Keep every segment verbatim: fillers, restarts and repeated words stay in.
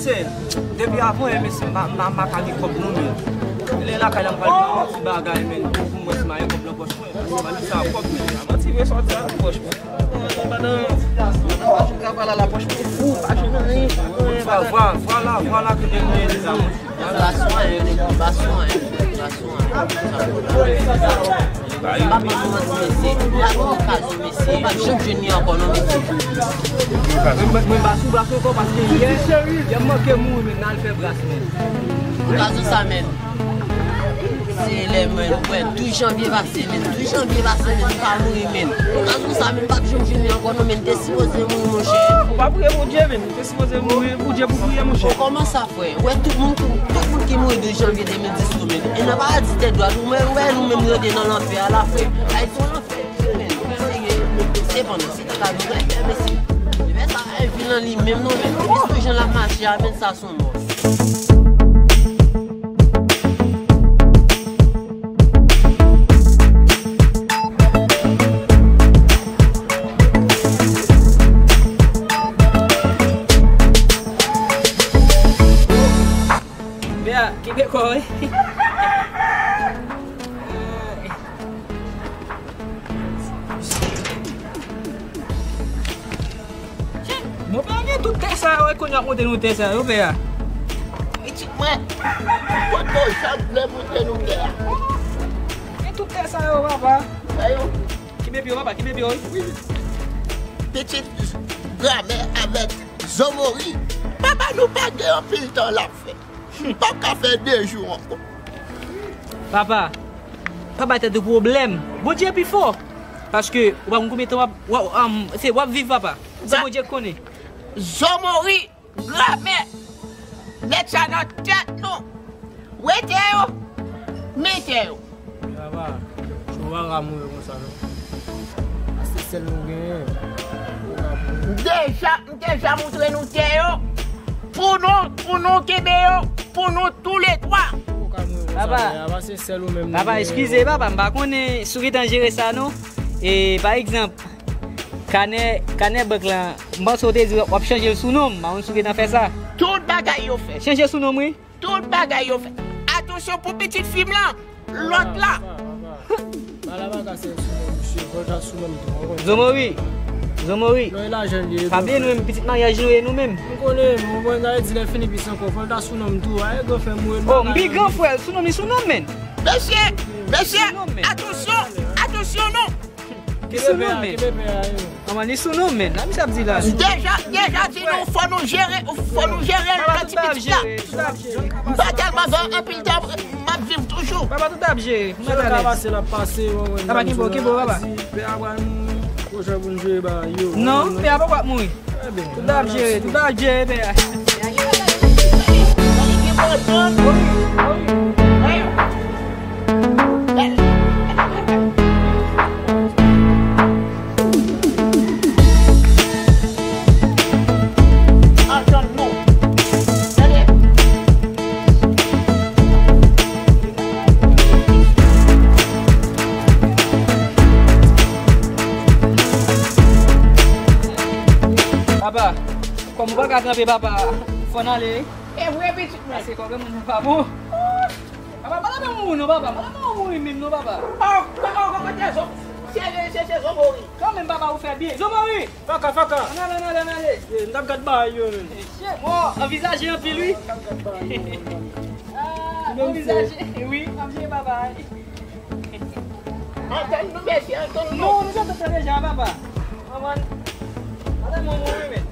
Se, depi avan, eh, mesye, m pa, m pa, m pa ka gen kòb non, men. Lè lakay la, m pral ba yon ti bagay, men, pou, pou mwen, si m pa gen kòb nan pòch mwen, paske m pa di sa kòb, men, a manti vre sòti nan pòch mwen. Pandan, pandan, pandan, pa jwenn travay la, la pòch mwen fou, pa jwenn anyen, pa jwenn anyen, pa jwenn anyen. Vwa-, vwa-, vwala, vwala, kote nou ye deja, mwen. Ba sou anyen, nèg, ba sou anyen, ba sou anyen. M pa ban nou manti, mesye. Lage okazyon, mesye. M pa janm jwenn li ankò, non, mesye. Mwen, mwen, mwen pa sou, pa sou ankò, paske yè, yè m manke mouri, men n al fè bras, men. Okazyon sa, men. Se lè, men, ou wè, douz janvye pase, men. Douz janvye pase, men, m pa mouri, men. Okazyon sa, men, m pa janm jwenn li ankò, non, men. M te sipoze mouri, monchè. Ou pa priye Bondye, men. Ou te sipoze mouri, Bondye pou priye, monchè. Bon, kòman sa, frè? Ou wè, tout moun ki, tout moun ki mouri douz janvye de mil dis yo, men. E nan paradi tèt dwat, ou wè, ou wè, nou menm, nou rete nan lanfè a la, frè. Ayiti, yon lanfè. Men, serye, se bon, se ta ka nou rete, mesye. Lè sa, e vil an li menm, non, men, men, men, jan l ap mache a, men, sa se yon mò. Bea, kenbe kò w, wi. Bon, pa gen tout tè sa yo, e kounye a ap monte nou tè sa yo, pè a. Pitit mwen, kote w janm vle monte nou tè a? Gen tout tè sa yo, papa. Sa yo? Kenbe pye w, papa, kenbe pye w, wi. Pitit granmè avèk Zomori. Papa, nou pa gen anpil tan l ap fè. M p ap ka fè de jou ankò. Papa, pa bay tèt ou pwoblèm. Bondye pi fò. Paske ou pa konn konbyen tan w ap, w ap, um, se w ap viv, papa. Se Bondye k konnen. Zomori, granmè, met sa nan tèt nou. Wete yo, mete yo. Papa, se yon bagay mwen konsa, non. A se sèl nou genyen. Deja, m deja montre nou tè yo. Pou nou, pou nou kenbe yo, pou nou toulètwa. Papa, papa, eskize, papa, m pa konnen si w gentan jere sa, non. E, pa egzanp, kanè, kanè bank lan, m panse w te di w ap chanje l sou non m, m pa konn si w gentan fè sa. Tout bagay yo fèt. Chanje sou non m, wi. Tout bagay yo fèt. Atansyon pou pitit fi m lan, lòt la. Papa, papa, papa. Pale pa ka sèl sou non m, misye. Fò l ta sou non m tou, w konn. Zomori. Zomori. Non, e lajan l ye. Pa bliye nou menm, pitit maryaj nou ye nou menm. M konnen, m konprann, sa vle di lè fini pis ankò, fò l ta sou non m tou. A, e gran frè m ou ye. Oh, m pi gran frè l, sou non m, li sou non m, men. Mesye, mesye, atansyon, atansyon non. Li sou non, men. Manman, li sou non, men. Nan misye ap di la. Deja, deja di nou, fò nou jere, fò nou jere l nan ti pitit la. M pa tèlman gen anpil tan, m ap viv toujou. Papa, tout ap jere. Papa, kenbe w, kenbe w, papa. Pè a pral mouri, pwochè pou n jere bagay yo. Non, pè a poko ap mouri. Tout ap jere, tout ap jere, pè a. Papa, kòm ou pa ka kanpe, papa, fò n ale. E vre, pitit mwen. Paske kò granmoun nan pa bon. Papa, pa ta mouri non, papa. Pa ta mouri menm non, papa. Oh, oh, oh, kote Zo-, se, se, se, se Zomori. Kanmenm, papa, ou fè byen. Zomori! Faka, faka. Ann ale, ann ale, ann ale. Eh, m t ap gad bagay yo, menm. Shit, bon, anvizaje anpil, wi. M t ap gad bagay yo, menm. Ah, anvizaje, wi, anvizaje, papa. Antann nou, mesye, antann nou. Non, nou janm antann deja, papa. Manman, pa ta mouri menm.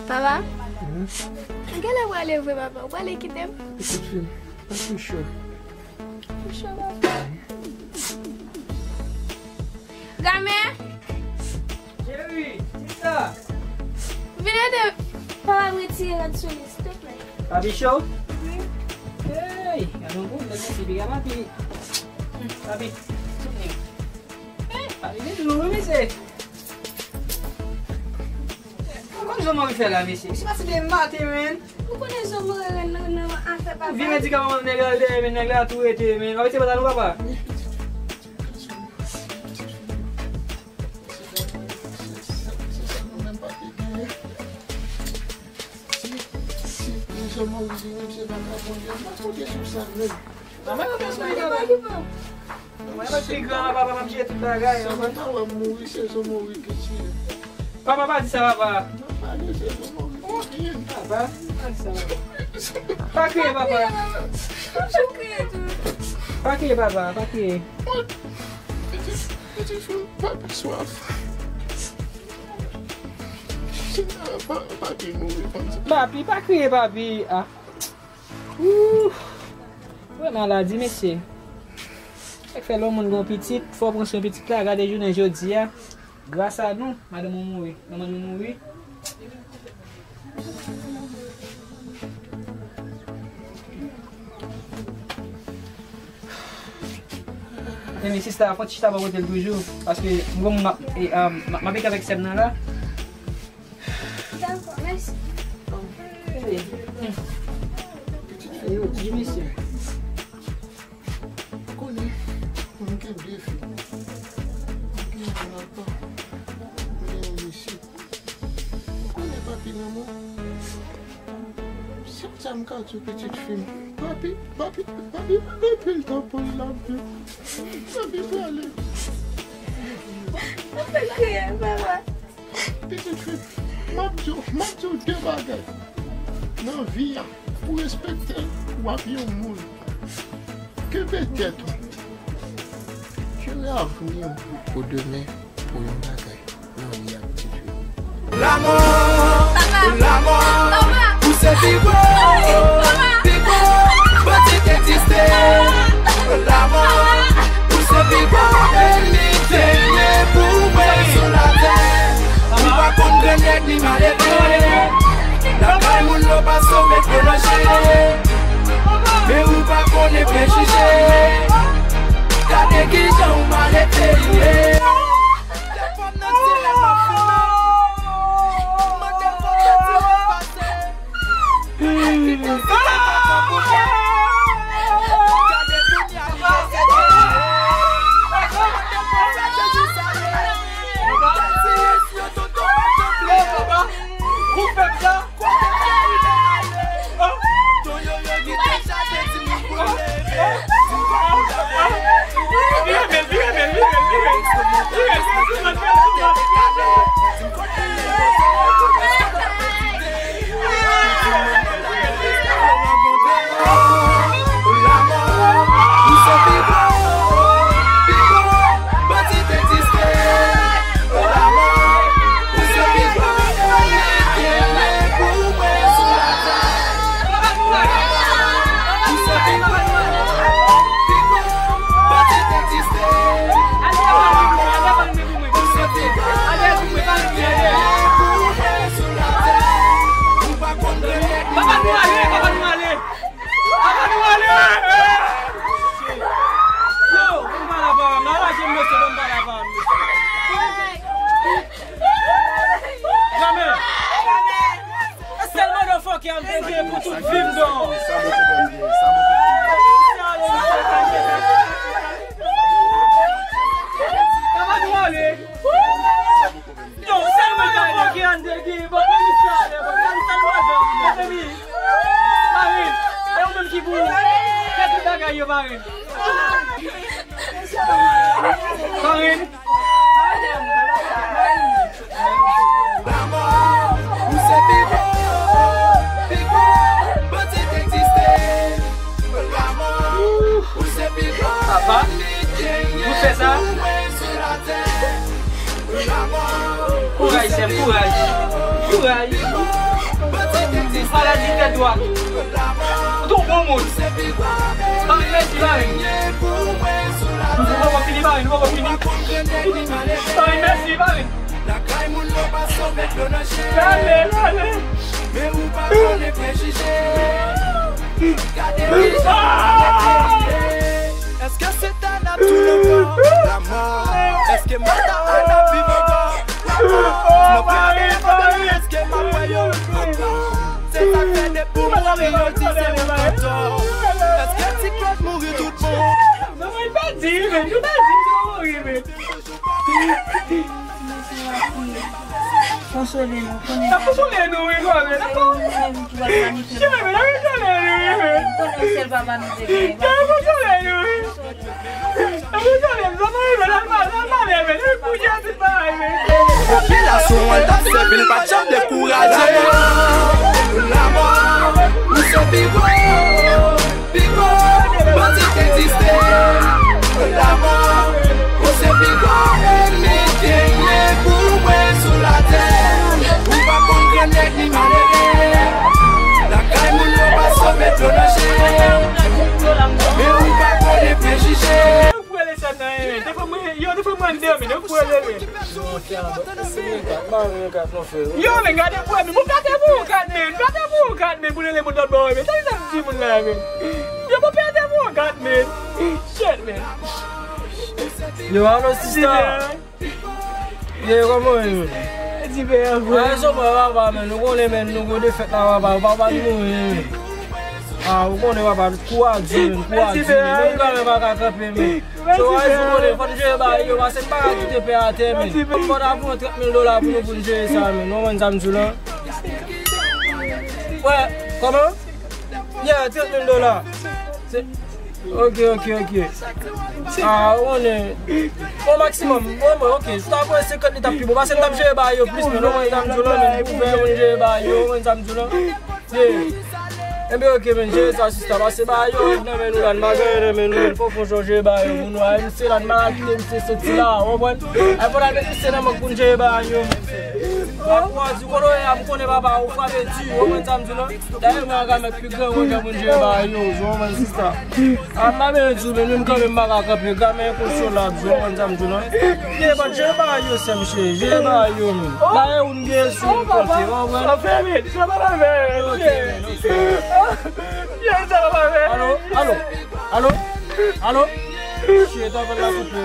Papa, mwen genlè prale vre, papa. Ou prale kite m? Pitit fi m, pa tou cho. Tou cho, papa. Granmè! Cheri, kisa? Vin ede papa m retire rad sou li, silteplè. Papi cho? Wi. Hey, gade yon gwo nèg ki piga papi. Papi, soutni. Hey, papi, vin nou, wi, mesye. Ou Sa Jean Mori fè la, mesye? Misye pati demen maten, menn. Ou konnen Jean Mori renmen nan afè papa. Vin medikaman nèg la, l dèyè, men nèg la tou rete, menn. W ap rete pandan nou, papa? Se sa nou menm pa te genyen. Si, si Jean Mori li menm se vagabon li, m pa konte sou sa menm. Mwen pa konte sou li, papa. Mwen pa pi gran, papa, m ap jere tout bagay. Samantha wè m mouri, se Jean Mori ki tiye. Papa, pa di sa, papa. Non, pa di se Jean Mori ki tiye. Papa, pa di sa, papa. Pa kriye, papa. Pa kriye, papa, pa kriye. Pitit, pitit fi m, papi swaf. Senyè, pa, papi mouri konsa. Papi, pa kriye, papi. Ah. Ooh. Wè maladi, mesye. Sa k fè lè yon moun gen yon pitit, fò w pran swen pitit la, gade jounen jodi a. Gras a nou, madanm ou mouri. Manman nou mouri. Ebyen, sista, fò ti chita bò kote l toujou. Paske m gon moun m ap, e, um, m ap, m ap pale avèk sè m nan la. Dakò, mèsi. Hey. Hey, yo, ti mesye. Ou konnen, mwen gen de fi. Mwen gen yon nòt pa. Mwen gen yon mesye. Ou konnen papi nan mwen. Chak sa m ka di w pitit fi m. Papi, papi, papi, pa gen pil tan pou l ap viv. Papi prale. Ou fè kriye, papa. Pitit fi m, m ap di w, m ap di w de bagay. Nan vi a, pou respekte w ap yon moun. Kenbe tèt ou. Jere avni w pou demen, pou yon bagay nan vi a, pitit fi m. Lanmò, lanmò, pou se pi gwo, pi gwo bandi k egziste. Lanmò, pou se pi gwo enmi k genyen pou mwen sou latè. Ou pa konn grenn nèg ni malere. Lakay moun yo pa sove k manje. Men ou pa konnen prejije. Gade kijan ou malete ye. Papa nou ale, papa nou ale. Papa nou ale. Yo, ban m pale a paran m. Lage m, mesye, ban m pale a paran m, mesye. Jamè. Sèl motherfucker m te gen pou tout vi m, don. Papa nou ale. Yo, sèl mwen k ap manke an de gen, bon, men misye ale, bon, sèl, sèl mwen k ap manke, mezanmi. Parenn, e ou menm ki pou fè tout bagay yo, parenn. Parenn. Lanmò, ou se pi gwo, pi gwo bandi k egziste. Lanmò, ou se pi gwo. Papa, ou fè sa? Kouraj, sè m, kouraj. Kouraj. Maladi tèt dwat. Ou t on bon moun. Parenn, mèsi, parenn. Nou poko fini, parenn, nou poko fini. Parenn, mèsi, parenn. Lakay moun yo pa sove dlo nan je. Lale, lale. Men ou pa konnen prejije. Gade ki jan maladi ye. Èske se Tana tou ankò? Lanmò. Èske Mata Ana viv ankò? Lanmò. Nan premye de mwa, èske Se sa k fè depi w mouri yo di se ou k antò. Èske Ti Claude mouri tout bon? Non, men pa di, men, nou pa di, nou mouri, men. Konsole nou, konnen. N ap konsole nou, wi, kòmè. N ap konsole nou, wi, men. N ap konsole nou, wi, men. Konnen w sèl papa nou te gen. N ap konsole nou, wi. N ap konsole nou, zanmi, men, n ap pale, n ap pale, men. Popilasyon an t ap sèvi l, pa t janm dekouraje. Lanmò, lanmò, ou se pi gwo. Pi gwo bandi k egziste. Lanmò, ou se pi gwo ènmi k genyen pou mwen sou latè. Ou pa konn grann nèg ni malere. Lakay moun yo pa sove dlo nan je. Men ou pa konnen prejije. Yo, defwa mwen, yo, defwa mwen anndan, men yo foure leve. Yo, men gade pou mwen, men moun gade pou ou gad, men gade pou ou gad, men pou lele moun lòt bò, men sa li t ap di moun la, men. Yo, pou pète pou ou gad, men. Shit, men. Yo, alo, sista. Ye, kòman w ye, men? Ti pè an gwo. Ay, so, papa, men, nou konnen, men, nou gwo defèt la, papa, papa, nou mouri, men. Ah, ou konnen, papa, kou a di, men, kou a di, men. Nou kanmenm pa ka kanpe, men. So, ay, ou konnen, fò n jere bagay yo, paske n pa ka kite pè atè, men. Fò n ap pran trant mil dola pou nou, pou n jere sa, men. Nou konprann sa m di w la? Wè, kòman? Yeah, trant mil dola. Se, ok, ok, ok. Ah, ou konnen. O maksimòm, bon, bon, ok. Si w ta pran senkant, li t ap pi bon. Paske n t ap jere bagay yo plis, men nou konn sa m di w la, men pou fè yo jere bagay yo, ou konn sa m di w la. Yeah. Enben, ok, men jere sa, sista. Paske bagay yo nan men nou la, n pa gen anyen nan men nou, men fò fon jan jere bagay yo pou nou. Ay, misye la, n pa ka kite misye soti la, ou konprann? Ay, fò n al met misye nan mank pou n jere bagay yo. Ak ou a di, konnen, a m konnen papa, ou frape di, ou konprann sa m di w la? Dayè, mwen ak Amèk pi gran, mwen gen moun jere bagay yo, ou konprann sista? A m pa bezwen di w, men menm kanmenm m pa ka kanpe, kanmenm kosyon la, ou konprann sa m di w la? Ye, pa jere bagay yo, sè m cheri, jere bagay yo, men. Dayè, ou n gen sou yon kote, ou konprann? Sa fè vit, sa pa la fè vit. Ok, men, ok. Ye, sa pa la fè vit. Alo, alo, alo, alo. Shit, afè la koupe.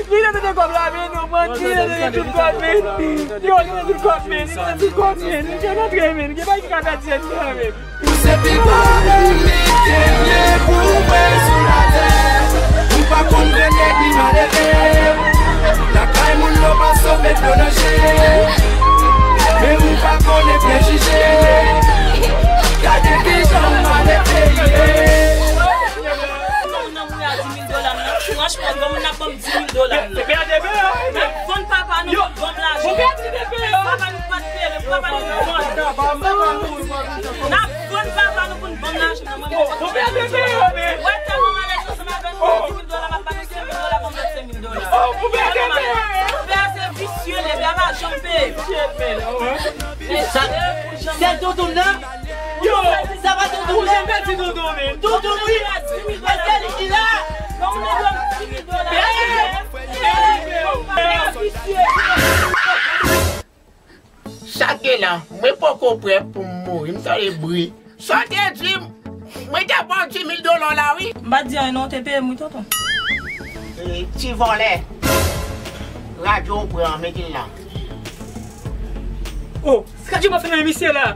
Li nan tete kòb la, men, nou, man, li nan tete tout kòb, men. Yo, li nan tout kòb, men, li nan tout kòb, men. Li gen antre, men, gen bagay ki ka pèdi anndan, men. Ou se pi gwo ènmi k genyen pou mwen sou latè. Ou pa konn grenn ènmi malere. Lakay moun yo pa sove dlo nan je. Men ou pa konnen prejije. Gade kijan malere ye. Granmoun nan mouri a di mil dola m nan. Franchman, granmoun nan ap ban m di mil dola m nan. N ap vann papa nou pou l ban m lajan. Papa nou pa t pere, papa nou vann. N ap vann papa nou pou l ban m lajan nan. Mwen menm, wè tèlman malèz ansanm avè nou, di mil dola, m ap ba nou senk mil dola, ban m lòt senk mil dola. Pè a se visye, li, pè a pa janm peye. Sa, sèl tonton m nan? Yo, sa pa tonton m nan? Ou janm pèdi tonton, men. Tonton m, wi. Èske li ki la? Tonton m nan di mil dola. Sa k gen la, mwen poko prè pou m mouri, m tande bri. Sa w te di m, mwen te ba w di mil dola w la, wi. M pa t di anyen non, w te peye m, wi, tonton. E, ti vòlè. Radyo w pran, mete l la. Oh, radyo m ap fè nan emisyon la.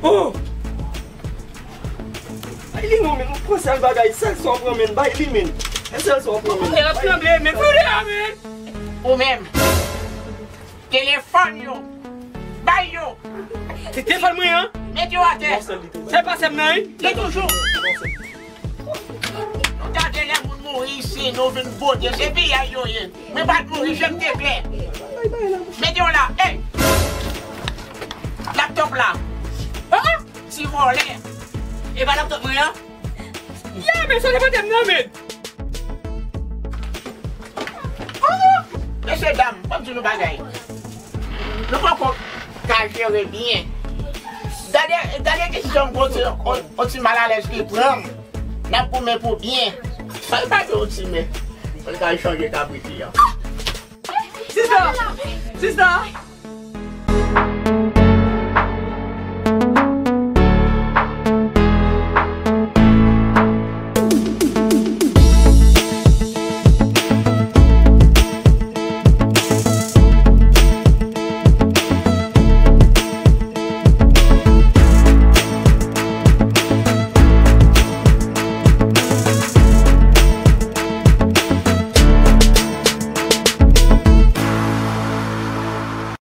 Oh! Bay li non, men, ou pran sèl bagay, sèl sa w pran, men, bay li, men. E sèl sa w pran, men. Tè ap tranble, men, kounye a, men. Ou menm. Telefòn yo. Bay yo. Se telefòn mwen an? Met yo atè. Se pa sè m nan, wi. Li toujou. Nou tande lè moun mouri isi, nou vin vote. Se piyay yo ye. Mwen pa t mouri, je m te klè. Mete yo la. Ey! Laptòp la. An? Ti vòlè. E pa laptòp mwen an? Ya, men sa te pote m nan, men. Mesye dam, ban m di nou bagay. Nou poko ka jere byen. Gade, gade ki jan yon ti, yon, yon ti malalèz ki pran m. N ap goumen pou byen. Sa l pa gen yon ti men. Mwen ka chanje kabrit li an. Sista! Sista!